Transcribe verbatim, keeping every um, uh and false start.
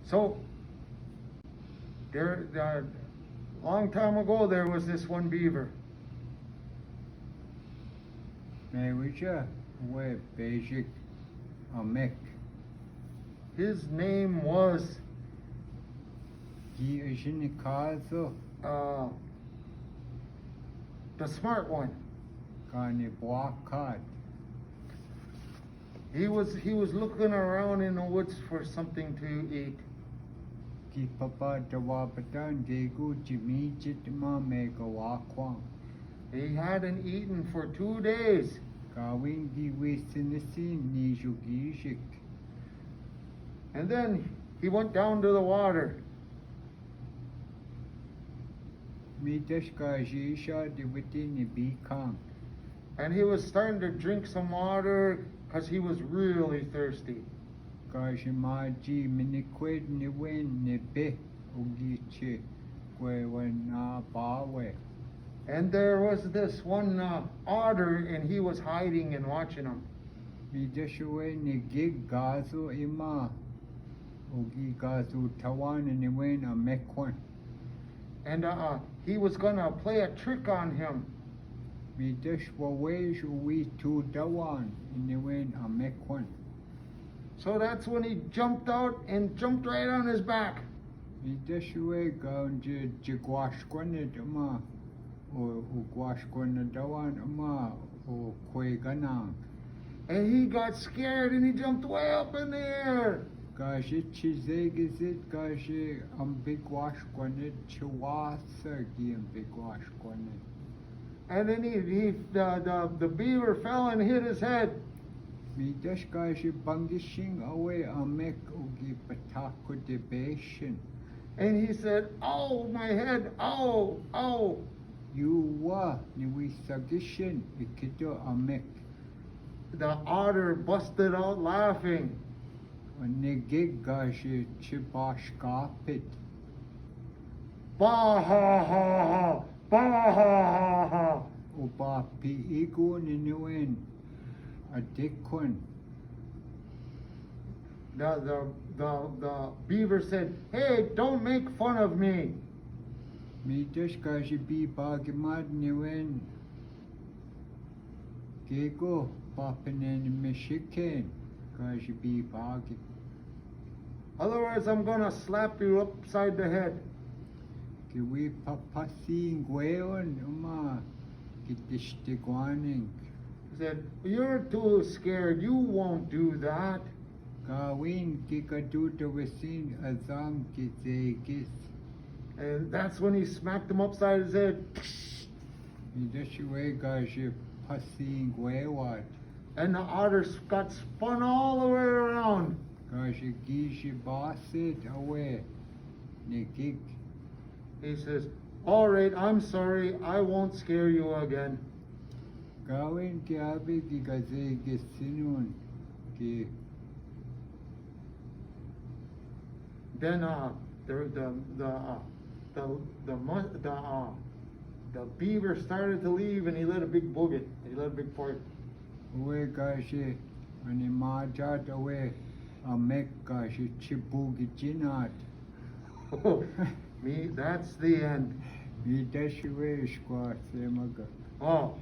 So, there, there, long time ago, there was this one beaver. Mewija we basic, uh, mek. His name was, ki, uh, Shinikazo, uh, the smart one. Kani bwakat. He was, he was looking around in the woods for something to eat. Ki papatawa patan gegu jimijit ma me gawakwang. He hadn't eaten for two days. Kawin gi wisinisin ni jugijik. And then he went down to the water. Midash kaji sha diwiti ni bikang. And he was starting to drink some water 'cause he was really thirsty. Kaji maji minikwed ni wen ni be ogiche kwe wen na bawe. And there was this one, uh, otter, and he was hiding and watching him. Midash we ni gig gazo ima ogi gazo tawan ni wen a mekwan. And, uh, he was gonna play a trick on him. Midash wa we ju wi tu dawan ni wen a mekwan. So that's when he jumped out and jumped right on his back. Midash we gaunje jigwash kwanit ma o, o gwash kwanadawan ma o kwe ganang. And he got scared and he jumped way up in the air. Gaji chizegizit gaji ambigwash kwanit chiwasa gi ambigwash kwanit. And then he, he, the, the, the beaver fell and hit his head. Midash gaji bangishing awe a mek ogi patako de beshin. And he said, "Oh, my head, oh, oh." Yuwa ni wi sagishin ikito a mek. The otter busted out laughing. Ni gig gaji chibash kapit. Ba ha ha ha, ba ha ha ha. Uba pi igu ni ni wen a dikon. The, the, the, the beaver said, "Hey, don't make fun of me." Midash gaji bi bagimad ni wen. Gego papenen Michigan gaji bi bagi. Otherwise, I'm gonna slap you upside the head. Ki wi papasi ngweon uma ki dishtigwaning. He said, "You're too scared. You won't do that." Gawin ki kaduta wisin azam ki zegis. And that's when he smacked him upside his head. Midash we gaji pasi ngwewat. And the otters got spun all the way around. Gaji giji basit awe ni gig. He says, "All right, I'm sorry. I won't scare you again." Gawin ki abi ki gaze ki sinun ki. Then, uh, the, the, the, uh, the, the, mon- the, uh, the beaver started to leave and he let a big boogit. He let a big fart. We gaji ani majat awe a mek gaji chibugi jinat. Me, that's the end. Midash we shkwa semaga. Oh.